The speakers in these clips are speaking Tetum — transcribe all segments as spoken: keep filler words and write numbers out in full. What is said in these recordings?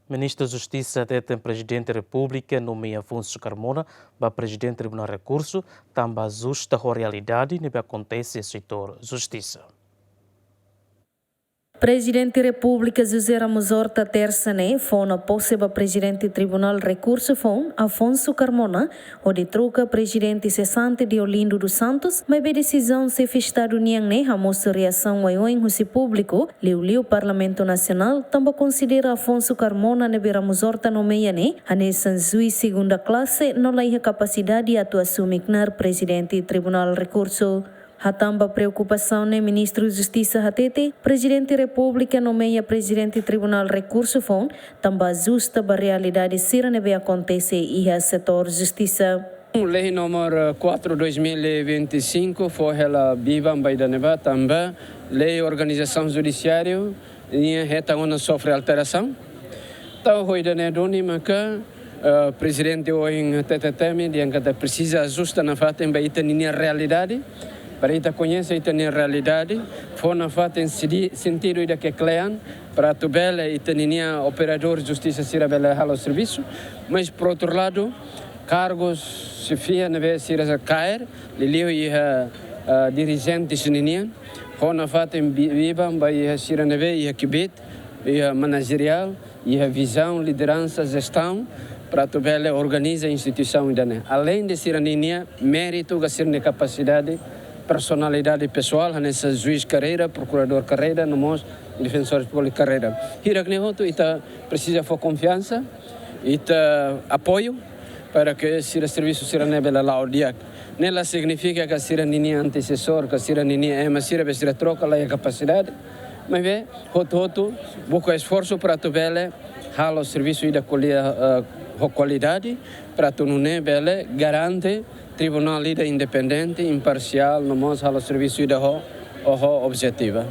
Ministru Justisa hateten Prezidente Repúblika nomeia Afonso Carmona ba Prezidente Tribunál Rekursu, tanba ajusta ho realidade ne'ebé akontese iha setór justisa. Prezidente Repúblika José Ramos Horta, tersa ne'e, fó ona pose ba Prezidente Tribunál Rekursu Foun, Afonso Carmona, hodi troka prezidente sesante Deolindo dos Santos, maibé desizaun Xefe Estadu nian ne'e hamosu reasaun oioin husi públiku, liuliu Parlamentu Nasionál, tanba konsidera Afonso Carmona ne'ebé Ramos Horta nomeia ne'e hanesan juís segunda klase, no la iha kapasidade atu asume knaar Prezidente Tribunál Rekursu. Hatán ba preokupasaun ne'e, Ministru Justisa hatete, Prezidente Repúblika nomeia Prezidente Tribunál Rekursu Foun, tanba ajusta ba realidade sira ne'ebé akontese iha setór justisa. Lei número quatro dois mil e vinte e cinco fó hela biban ba ida-ne'ebá, tanba lei organizasaun judisiáriu nian hetan ona sofre alterasaun. Entaun, ho ida-ne'e duni maka, eh, Prezidente ohin hateten temi, dehan katak presiza ajusta nafatin ba ita-nia realidade, para ita koñese ita-nia realidade, fó nafatin sidi-, sentidu ida ke kle'an, para atu bele ita-nia operadór justisa sira bele halo servisu, mas, por outro lado, kargus xefia ne'ebé sira kaer, liuliu iha, eh, dirijente sira-nian, fó nafatin bi-, biban ba iha sira ne'ebé iha kbiit, iha manajeriál, iha vizaun, lideransa, jestaun, para atu bele organiza instituisaun ida-ne'e. Além de sira-ninia méritu, ka sira-nia kapasidade, personalidade pesoál, hanesan juís karreira, prokuradór karreira, no mós defensór públiku karreira. Hirak-ne'e hotu ita presiza fó konfiansa, ita apoiu, para ke sira servisu sira-ne'e bele la'o di'ak. Ne'e la signifika katak sira-ninia antesesór, ka sira-ninia ema sira be sira troka la iha kapasidade. Maibé, hotu-hotu buka esforsu para atu bele halo servisu ida kualia-, eh, ho kualidade, para atu nune'e bele garante tribunál ida independente, imparsiál, no mós halo servisu ida ho, ho objetiva.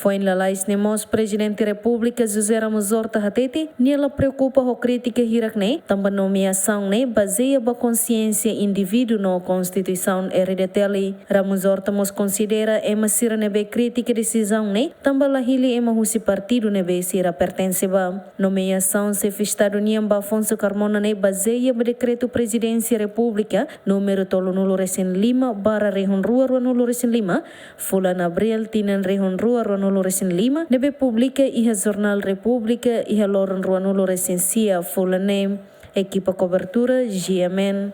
Foin lalais ne'e mós, Prezidente Repúblika José Ramos Horta hatete, nia la preokupa ho krítika hirak-ne'e, tanba nomeasaun ne'e bazeia ba konsiénsia indivíduu no Konstituisaun R D T L. Ramos Horta mós konsidera ema sira ne'ebé kritika desizaun ne'e, tanba la hili ema husi partidu ne'ebé sira pertense ba. Nomeasaun Xefe Estadu nian ba Afonso Carmona ne'e bazeia ba Dekretu Prezidénsia Repúblika número tolunulu resin lima barra rihun rua ruanulu resin lima, fulan Abríl tinan rihun rua ruanulu resin lima, ne'ebé publika iha Jornál Repúblika iha loron ruanulu resin sia fulan ne'e. Ekipa kobertura, G M N.